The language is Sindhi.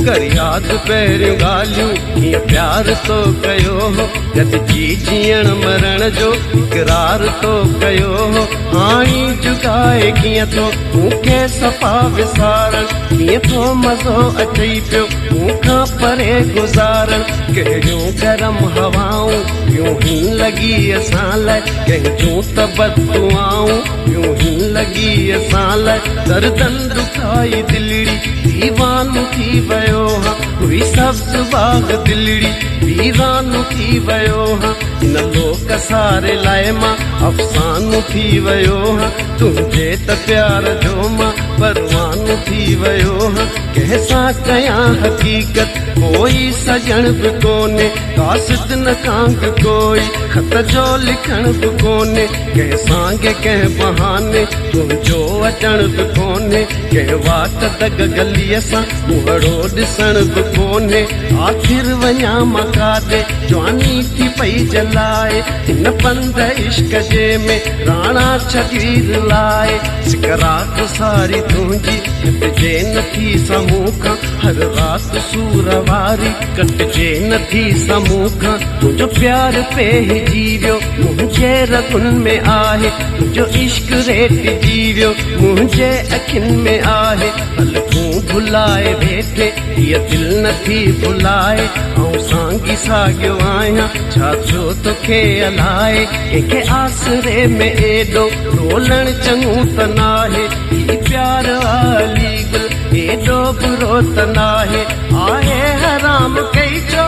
ڪر ياد پهريون ڳالهيون، ڪيئن پيار تو ڪيو هو، گڏجي جيئڻ مرڻ جو اقرار تو ڪيو هو. هاڻي جڳائي ڪيئن ٿو مون کي صفا وسارڻ، ڪيئن ٿو مزو اچئي پيو مون کان پري گذارڻ. ڪهڙيون گرم هوائون پيون هن لڳي اسان لاء، ڪنهن جون ته بددعائون پيون هن لڳي اسان لاء. دردن دکائي دلڙي ديوانو ٿي ويو هان، هئي سبز باغ دلڙي ويرانو ٿي ويو هان. هن لوڪ ساري لاء مان افسانو ٿي ويو هان، تنهنجي ته پيار جو مان پروانو ٿي ويو هان. ڪنهن سان ڪيان حقيقت ڪوئي سڄڻ به ڪونهي، قاصد نه ڪانگ ڪوئي خط جو لکڻ به ڪونهي. ڪنهن سانگي ڪنهن بهاني تنهنجو اچڻ به ڪونهي، ڪنهن واٽ دڳ گليء سان منهڙو ڏسڻ به ڪونهي. آخر وڃان مان ڪاڏي جواني ٿي پئي جلائي، هن پنڌ عشق جي ۾ راڻا ڇڏي رلائي. سڪ رات ساري تنهنجي گهٽجي نٿي سامهون کان، هر رات سور واري ڪٽجي نٿي سامهون کان. تنهنجو پيار پيهجي ويو منهنجي رڳن ۾ آهي، تنهنجو عشق ريٽجي ويو منهنجي اکين ۾ آهي. پلڪون ڀلائي ويٺي هيء دل نٿي ڀلائي، آئون سانگي ساڳيو آهيان ڇا ٿيو توکي الائي. ڪنهن کي آسري ۾ ايڏو رولڻ چڱو ته ناهي، هي پيار آ علي گل ايڏو برو ته ناهي. آهي حرام ڪئي ڇو